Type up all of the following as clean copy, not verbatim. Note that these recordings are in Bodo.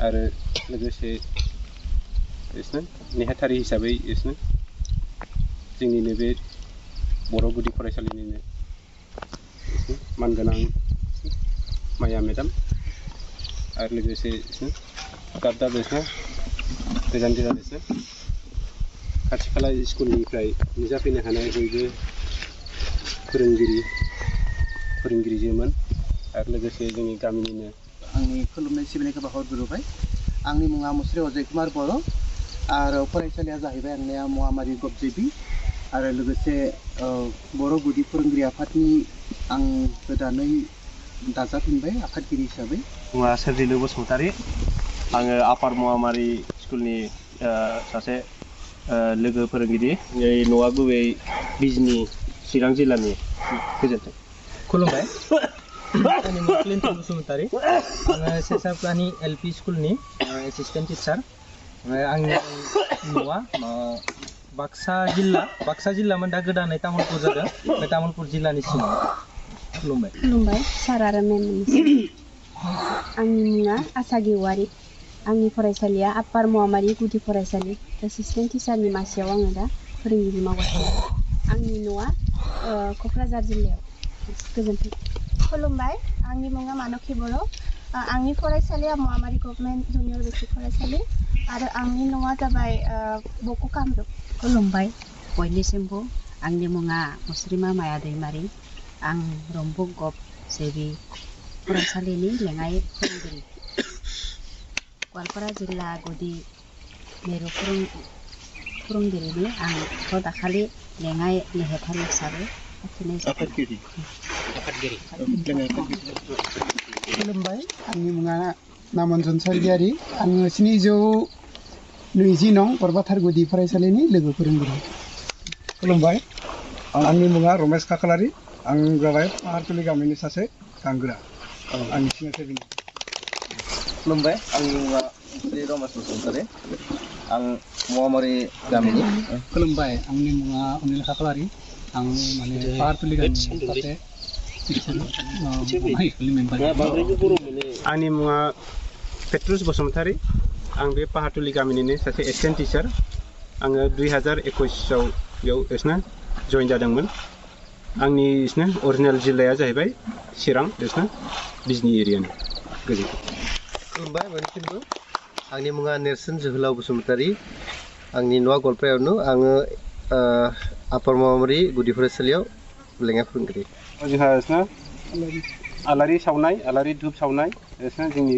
आरो लोगोसे नेहाथारि हिसाबै जोंनिनो बे बर' गुदि फरायसालिनिनो मानगोनां माया मेडाम आरो लोगोसे दाब दाब गोजान गोजान खाथि खाला स्कुलनिफ्राय नुजाफैनो हानाय बयबो फोरोंगिरिजोमोन आरो लोगोसे जोंनि गामिनिनो आंनि खुलुमनाय सिबिनायखौ बावहरग्रोबाय। आंनि मुङा मुस्रि अजय कुमार बर' आरो फरायसालिया जाहैबाय आंनिया महामारि गबजेबि आरो लोगोसे बर' गुदि फोरोंगिरि आफादनि आं गोदानै दाजाफिनबाय आफादगिरि हिसाबै। मुङा सोरजिलु बसुमतारी, आङो आपार महामारि स्कुलनि सासे लोगो फोरोंगिरि। न'आ गुबै बिजनि चिरां जिल्लानि। गोजोन्थों। खुलुमबाय। आंनि मुङा क्लिन्टन बसुमतारी, आङो सेसाप्लानि एलपि स्कुलनि एसिस्टेन्ट टिचार। आंनि न'आ बाक्सा जिल्लामोन, दा गोदानै तामुलपुर जादों, बे तामुलपुर जिल्लानि सिङाव। खुलुमबाय सार आरो मेममोननिसिम। आंनि मुङा आसागि औवारि, आंनि फरायसालिया आपार महामारि गुदि फरायसालि एसिस्टेन्ट टिचारनि मासियाव आङो दा फोरोंगिरि मावगासिनो। आंनि न'आ क'क्राझार जिल्लायाव। गोजोन्थों। खुलुमबाय, आंनि मुङा मानखी बर', आंनि फरायसालिया महामारि गभर्नमेन्ट जुनियर बेसिक फरायसालि आरो आंनि न'आ जाबाय बक' कामरुप। खुलुमबाय बयनिसिमबो। आंनि मुङा मुस्रिमा माया दैमारि, आं रम्बक गभ जेबि फरायसालिनि लेङाइ फोरोंगिरि। गवालपारा जिल्ला गुदि मिरु फोरोंगिरिनि आं दाखालि लेङाइ नेहाथारि हिसाबै आफादगिरि। खुलुमबाय, आंनि मुङा नामन्जन सरगियारि, आङो 720 नं बरबाथार गुदि फरायसालिनि लोगो फोरोंगिरि। खुलुमबाय, आंनि मुङा रमेश काकलारि, आं जाबाय पाहारतुलि गामिनि सासे गांग्रा। आंनि सिनायथि बेनो। खुलुमबाय, आंनि मुङा रमेश बसुमतारी, आं महामारि गामिनि। खुलुमबाय, आंनि मुङा अनिल काकलारि, आं माने पाहारतुलि गामिनि सासे आंनि मुङा पेट्रुस बसुमतारी, आं बे पाहारतुलि गामिनिनो सासे एसिस्टेन्ट टिचार। आङो 2021आव बेयाव जइन जादोंमोन। आंनि अरिजिनेल जिल्लाया जाहैबाय चिरां बिजनि एरियानि। गोजोन्थों। खुलुमबाय बयनिसिमबो। आंनि मुङा नेरसोन जोहोलाव बसुमतारी, आंनि न'आ गवालपारायावनो, आङो आपार महामारि गुदि फरायसालियाव लेङाइ फोरोंगिरि। जोंहा आलारि सावनाय, आलारि धुप सावनाय जोंनि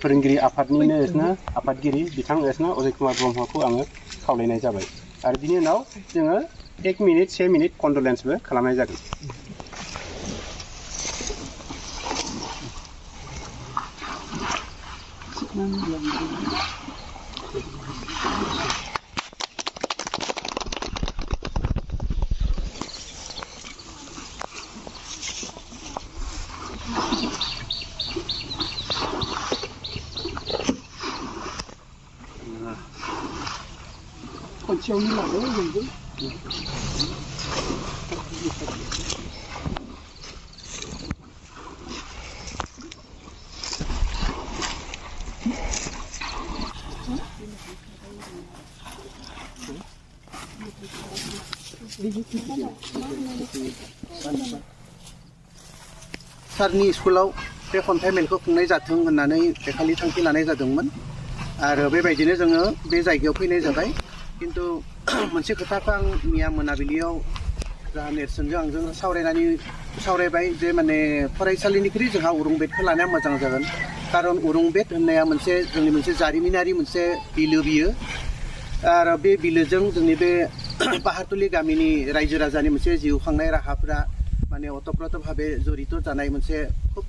फोरोंगिरि आफादनिनो आफादगिरि बिथां अजय कुमार ब्रह्मखौ आङो खावलायनाय जाबाय आरो बिनि उनाव जोङो 1 मिनिट 1 मिनिट कन्डलेन्सबो खालामनाय जागोन। खनसेयावनो लादो जोंबो। सारनि स्कुलाव बे खन्थाइ मेलखौ खुंनाय जाथों होननानै बेखालि थांखि लानाय जादोंमोन आरो बेबायदिनो जोङो बे जायगायाव फैनाय जाबाय। खिन्थु मोनसे खोथाखौ आं मैया मोनाबिलियाव जोंहा नेरसोनजों आंजों सावरायबाय जे माने फरायसालिनिख्रुइ जोंहा उरुंबेदखौ लानाया मोजां जागोन। कारन उरुंबेद होननाया जोंनि मोनसे जारिमिनारि मोनसे बिलो बियो आरो बे बिलोजों जोंनि बे पाहारतुलि गामिनि रायजो राजानि मोनसे जिउ खांनाय राहाफोरा माने अतप्रोतभावे जड़ित जानाय मोनसे खुब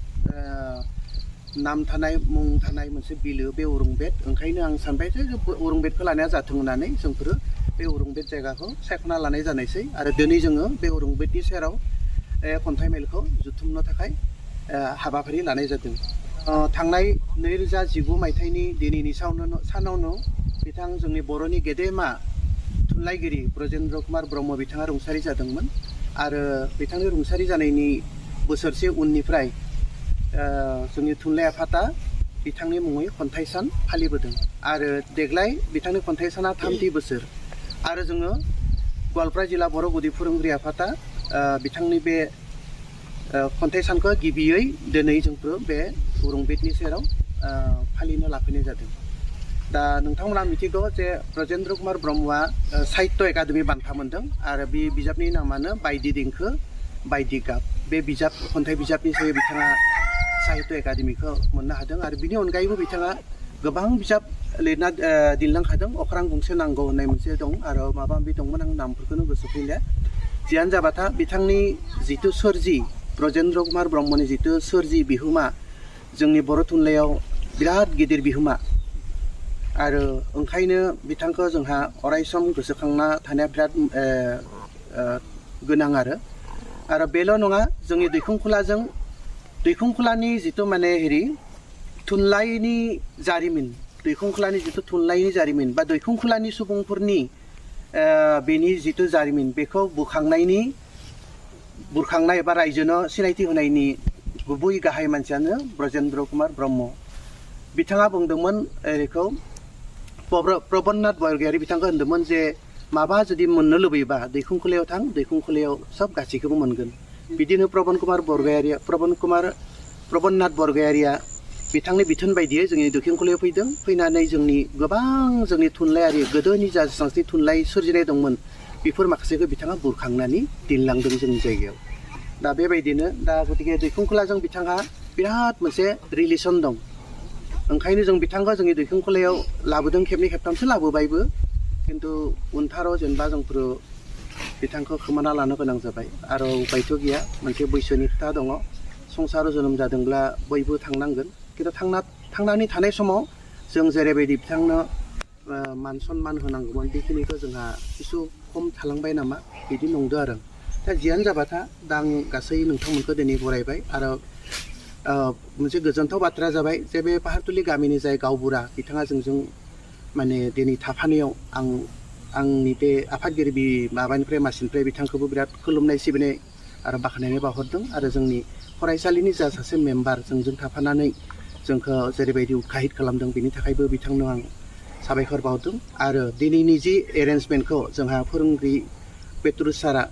नाम थानाय मुं थानाय मोनसे बिलो बे उरुंबेद। ओंखायनो आं सानबाय जे उरुंबेदखौ लानाया जाथों होननानै जोंफोरो बे उरुंबेद जायगाखौ सायख'ना लानाय जानायसै आरो दिनै जोङो बे उरुंबेदनि सेराव खन्थाइ मेलखौ जुथुमनो थाखाय हाबाफारि लानाय जादों। थांनाय 2019 मायथाइनि दिनैनि सानावनो बिथां जोंनि बर'नि गेदेमा थुनलाइगिरि ब्रजेन्द्र कुमार ब्रह्म बिथाङा रुंसारि जादोंमोन आरो बिथांनि रुंसारि जानायनि बोसोरसे उननिफ्राय जोंनि थुनलाइ आफादा बिथांनि मुङै खन्थाइ सान फालिबोदों आरो देग्लाय बिथांनि खन्थाइ साना 30 बोसोर आरो जोङो गवालपारा जिल्ला बर' गुदि फोरोंगिरि आफादा बिथांनि बे खन्थाइ सानखौ गिबियै दिनै जोंफोर बे उरुंबेदनि सेराव फालिनो लाफैनाय जादों। दा नोंथांमोना मिथिगौ जे ब्रजेन्द्र कुमार ब्रह्मआ साहित्य एकाडेमि बान्था मोनदों आरो बे बिजाबनि नामानो बायदि देंखो बायदि गाब। बे बिजाब खन्थाइ बिजाबनि सायाव बिथाङा साहित्य एकाडेमिखौ मोननो हादों आरो बिनि अनगायैबो बिथाङा गोबां बिजाब लिरना दिनलांखादों। अख्रां गंसे नांगौ होननाय मोनसे दं आरो माबा माबि दंमोन आं नामफोरखौनो गोसोआव फैलिया। जियानो जाबाथा बिथांनि जिथु सोरजि ब्रजेन्द्र कुमार ब्रह्मनि जिथु सोरजि बिहोमा जोंनि बर' थुनलाइयाव बिराद गिदिर बिहोमा आरो ओंखायनो बिथांखौ जोंहा अरायसम गोसोखांना थानाया बिराद गोनां आरो बेल' नङा जोंनि दैखंखोलानि जिथु माने हेरि थुनलाइनि जारिमिन दैखंखोलानि जिथु थुनलाइनि जारिमिन बा दैखंखोलानि सुबुंफोरनि बेनि जिथु जारिमिन बेखौ बुरखांनाय एबा रायजोनो सिनायथि होनायनि गुबै गाहाय मानसियानो ब्रजेन्द्र कुमार ब्रह्म। बिथाङा बुंदोंमोन बेखौ प्रबन्नाथ बरगयारी बिथांखौ होनदोंमोन जे माबा जुदि मोननो लुबैयोबा दैखंखोलायाव थां दैखंखोलायाव सब गासैखौबो मोनगोन। बिदिनो प्रबन्नाथ बरगयारीया बिथांनि बिथोन बायदियै जोंनि दैखंखोलायाव फैदों। फैनानै जोंनि गोबां जोंनि थुनलाइयारि गोदोनि जा जेसेबांखि थुनलाइ सोरजिनाय दंमोन बेफोर माखासेखौ बिथाङा बुरखांनानै दिनलांदों जोंनि जायगायाव। दा बेबायदिनो दा गतिके दैखंखोलाजों बिथाङा बिराद मोनसे रिलेसन दं। ओंखायनो जों बिथांखौ जोंनि दैखंखोलायाव लाबोदों खेबनै खेबथामसो लाबोबायबो खिन्थु उनथाराव जेनेबा जोंफोर बिथांखौ खोमाना लानो गोनां जाबाय आरो उपायथ' गैया मोनसे बैसोनि खोथा दङ। संसाराव जोनोम जादोंब्ला बयबो थांनांगोन खिन्थु थांनानै थानाय समाव जों जेरैबायदि बिथांनो मान सन्मान होनांगौमोन बेखिनिखौ जोंहा एसे खम थालांबाय नामा बिदि नंदों आरो। दा जियानो जाबाथा दा आं गासै नोंथांमोनखौ दिनै बरायबाय आरो मोनसे गोजोनथाव बाथ्रा जाबाय जे बे पाहारतुलि गामिनि जाय गावबुरा बिथाङा जोंजों माने दिनै थाफानायाव आंनि बे आफादगिरि माबानिफ्राय मासिनिफ्राय बिथांखौबो बिराद खुलुमनाय सिबिनाय आरो बाख्नायनाय बावहरदों आरो जोंनि फरायसालिनि जा सासे मेम्बार जोंजों थाफानानै जोंखौ जेरैबायदि उत्साहित खालामदों बेनि थाखायबो बिथांनो आं साबायखर बावदों आरो दिनैनि जि एरेन्जमेन्टखौ जोंहा फोरोंगिरि पेट्रुस सारा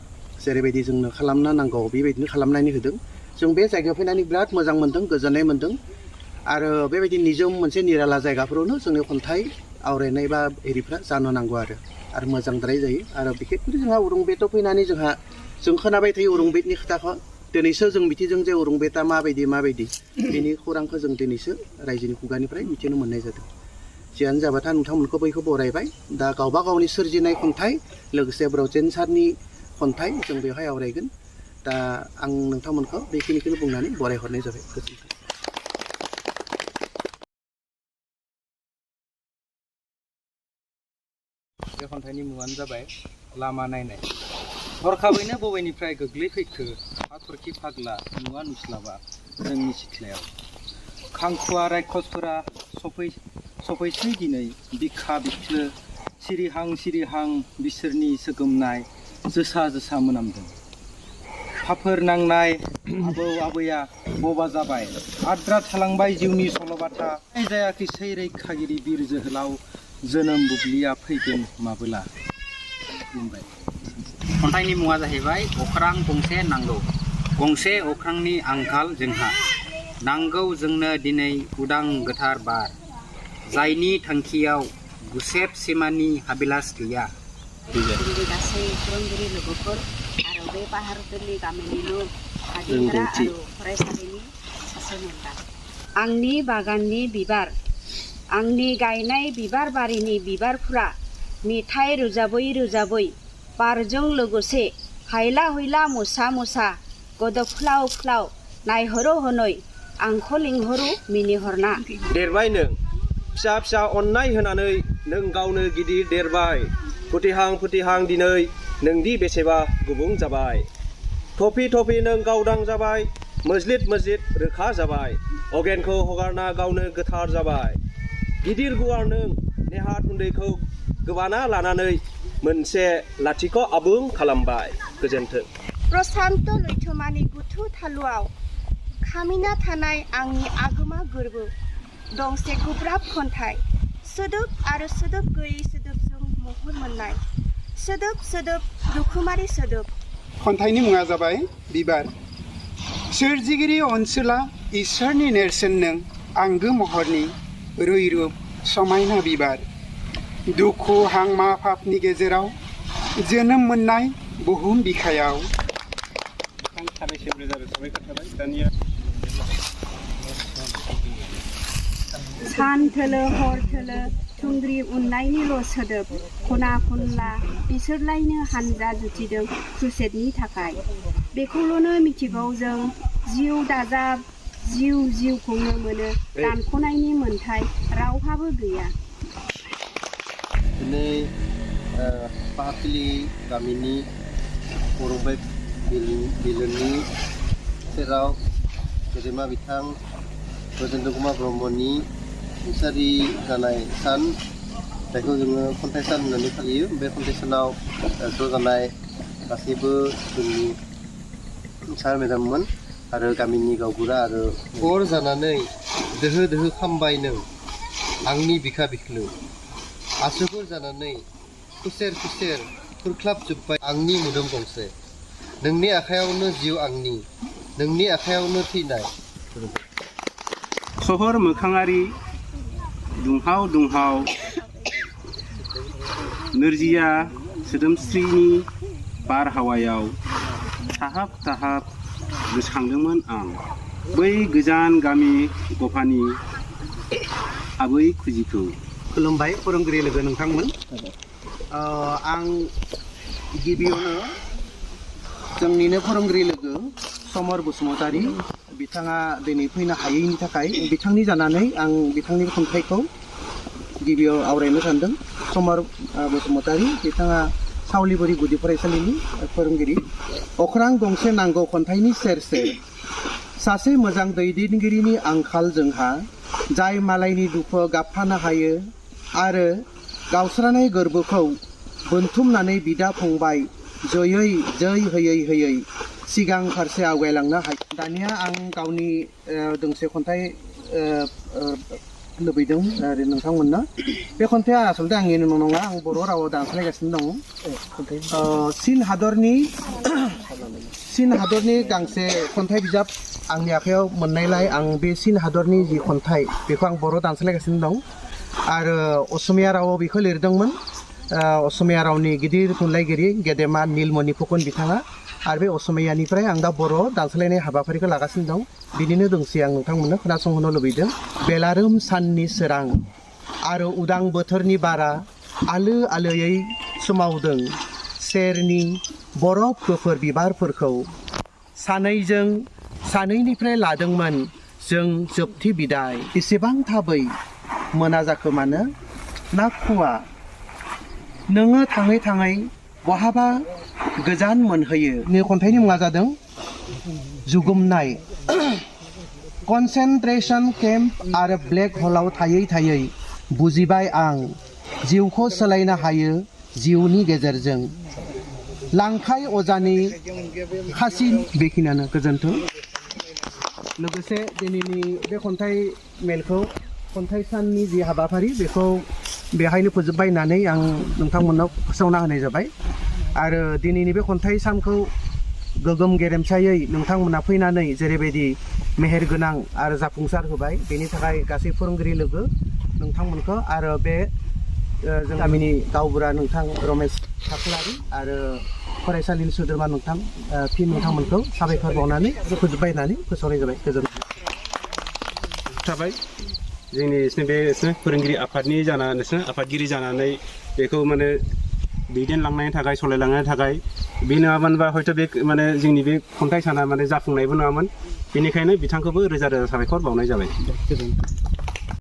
जेरैबायदि जोंनो खालामनो नांगौ बेबायदिनो खालामनानै होदों। जों बे जायगायाव फैनानै बिराद मोजां मोनदों गोजोननाय मोनदों आरो बेबायदि निजोम मोनसे निराला जायगाफोरावनो जोंनि खन्थाइ आवरायनाय बा एरिफ्रा जानो नांगौ आरो मोजांद्राय जायो आरो बिखेखकरि जोंहा उरुंबेदआव फैनानै जों खोनाबाय थायो उरुंबेदनि खोथाखौ दिनैसो जों मिथिदों जे उरुंबेदआ माबायदि बेनि खौरांखौ जों दिनैसो रायजोनि खुगानिफ्राय मिथिनो मोननाय जादों। जियानो जाबाथा नोंथांमोनखौ बयखौ बरायबाय दा गावबा गावनि सोरजिनाय खन्थाइ लोगोसे ब्रजेन्द्र सारनि खन्थाइ जों बेवहाय आवरायगोन। दा आं नोंथांमोनखौ बेखिनिखौनो बुंनानै बरायहरनाय जाबाय। गोजोन्थों। बे खन्थाइनि मुङानो जाबाय लामा नायनाय। हरखाबैनो बबेनिफ्राय गोग्लैफैखो हाथरखि फाग्ला नुवा नुस्लाबा जोंनि सिथ्लायाव खांखुवा रायखसफोरा सफैसै दिनै बिखा बिख्लो सिरिहां बिसोरनि सोगोमनाय जोसा मोनामदों। फाफोर नांनाय आबौ आबैया बबा जाबाय आद्रा थालांबाय जिउनि सल'बाथा जायाखिसै रैखागिरि बिर जोहोलाव जोनोम बुब्लिया फैगोन माबोला। बुंबाय खन्थाइनि मुङा जाहैबाय अख्रां गंसे नांगौ। गंसे अख्रांनि आंखाल जोंहा नांगौ जोंनो दिनै उदां गोथार बार जायनि थांखियाव गुसेब सिमानि हाबिलास गैया। जोंनि गासै फोरोंगिरि लोगोफोर आरो बे पाहारतुलि गामिनिनो हागिंग्रा आरो फरायसालिनि सासे मेम्बार आंनि बागाननि बिबार आंनि गायनाय बिबार बारिनि बिबारफोरा मेथाइ रोजाबै बारजों लोगोसे हायला हुइला मोसा गोदोफ्लाव नायहरो हनै आंखौ लिंहरो मिनिहरना। देरबाय नों फिसा अननाय होनानै नों गावनो गिदिर देरबाय फुथिहां दिनै नोंदि बेसेबा गुबुं जाबाय। थफि नों गावदां जाबाय मोज्लिद रोखा जाबाय अगेनखौ हगारना गावनो गोथार जाबाय। गिदिर गुवार नों नेहात उन्दैखौ गोबाना लानानै मोनसे लाथिख' आबुं खालामबाय। गोजोन्थों। प्रसान्त लैथोमानि गुथु थालुआव खामिना थानाय आंनि आगोमा गोरबो दोंसे गोब्राब खन्थाइ सोदोब आरो सोदोब गैयै सोदोबजों महर मोननाय सोदोब दुखुमारि सोदोब खन्थाइनि मुङा जाबाय बिबार सोरजिगिरि ओनसोला इसोरनि नेरसोन नों आंगो महरनि रैरुब समायना बिबार दुखु हांमा पापनि गेजेराव जोनोम मोननाय बुहुम बिखायाव सान थोलो हर थोलो थुंग्रि उननायनिल' सोदोब खना खनला बिसोरलायनो हानजा जुथिदों क्रुसेडनि थाखाय बेखौल'नो मिथिगौ जों जिउ दाजाब जिउखौनो मोनो दानख'नायनि मोन्थाय रावहाबो गैया दिनै पाहारथिलि गामिनि उरुंबेद बिलोनि सेराव गेदेमा बिथां ब्रजेन्द्र कुमार ब्रह्मनि रुंसारि जानाय सान जायखौ जोङो खन्थाइ सान होननानै फालियो बे खन्थाइ सानाव ज' जानाय गासैबो जोंनि सार मेडाममोन आरो गामिनि गावबुरा आरो अर जानानै दोहो दोहो खामबाय नों आंनि बिखा बिख्लो आसुगुर जानानै खुसेर खुसेर खुरख्लाबजोब्बाय आंनि मोदोम गंसे नोंनि आखायावनो जिउ आंनि नोंनि आखायावनो थैनाय सहर मोखाङारि दुंहाव दुंहाव नोरजिया सोदोमस्रिनि बारहावायाव थाहाब थाहाब गोसोखांदोंमोन आं बै गोजान गामि गफानि आबै खुजिखौ खुलुमबाय फोरोंगिरि लोगो नोंथांमोन आं गिबियावनो जोंनिनो फोरोंगिरि लोगो समर बसुमतारी बिथाङा दिनै फैनो हायैनि थाखाय बिथांनि जानानै आं बिथांनि खन्थाइखौ गिबियाव आवरायनो सानदों समर बसुमतारी बिथाङा सावलिबुरि गुदि फरायसालिनि फोरोंगिरि अख्रां गंसे नांगौ खन्थाइनि सेर सेर सासे मोजां दैदेनगिरिनि आंखाल जोंहा जाय मालायनि दुखु गाबफानो हायो आरो गावस्रानाय गोरबोखौ बोनथुमनानै बिदा फंबाय जयै जै होयै होयै सिगां फारसे आवगायलांनो हायो दानिया आं गावनि दोंसे खन्थाइ लुबैदों आरो नोंथांमोननो बे खन्थाइया आसलथे आंनि नङा आं बर' रावाव दानस्लायगासिनो दङ चीन हादरनि गांसे खन्थाइ बिजाब आंनि आखायाव मोननायलाय आं बे चीन हादरनि जि खन्थाइ बेखौ आं बर' दानस्लायगासिनो दं आरो असमिया रावाव बेखौ लिरदोंमोन असमिया रावनि गिदिर थुनलाइगिरि गेदेमा नीलमणि फुकन बिथाङा आरो बे असमियानिफ्राय आं दा बर' दानस्लायनाय हाबाफारिखौ लागासिनो दं बिनिनो दोंसे आं नोंथांमोननो खोनासंहोनो लुबैदों बेलारोम साननि सोरां आरो उदां बोथोरनि बारा आलो आलोयै सोमावदों सेरनि बरफ गोफोर बिबारफोरखौ सानैनिफ्राय लादोंमोन जों जोबथि बिदाय एसेबां थाबै मोना जाखो मानो ना खुवा नोङो थाङै थाङै बहाबा गोजान मोनहैयो नि खन्थाइनि मुङा जादों जुगुमनाय कनसेन्ट्रेशन केम्प आरो ब्लेक हलाव थायै थायै बुजिबाय आं जिउखौ सोलायनो हायो जिउनि गेजेरजों लांखाय अजानि खासि बेखिनियानो गोजोन्थों लोगोसे दिनैनि बे खन्थाइ मेलखौ खन्थाइ साननि जि हाबाफारि बेखौ बेहायनो फोजोबबाय होननानै आं नोंथांमोननाव फोसावना होनाय जाबाय आरो दिनैनि बे खन्थाइ सानखौ गोगोम गेरेमसायै नोंथांमोना फैनानै जेरैबायदि मेहेर गोनां आरो जाफुंसार होबाय बेनि थाखाय गासै फोरोंगिरि लोगो नोंथांमोनखौ आरो बे जों गामिनि गावबुरा नोंथां रमेश ठाकुरारि आरो फरायसालिनि सोद्रोमा नोंथां फिन नोंथांमोनखौ साबायखर बावनानै फोजोबबाय होननानै फोसावनाय जाबाय गोजोन्थों थाबाय जोंनि बे फोरोंगिरि आफादनि आफादगिरि जानानै बेखौ माने दैदेनलांनायनि थाखाय सालायलांनायनि थाखाय बे नङामोनबा हयथ' बे माने जोंनि बे खन्थाइ साना माने जाफुंनायबो नङामोन बेनिखायनो बिथांखौबो रोजा रोजा साबायखर बावनाय जाबाय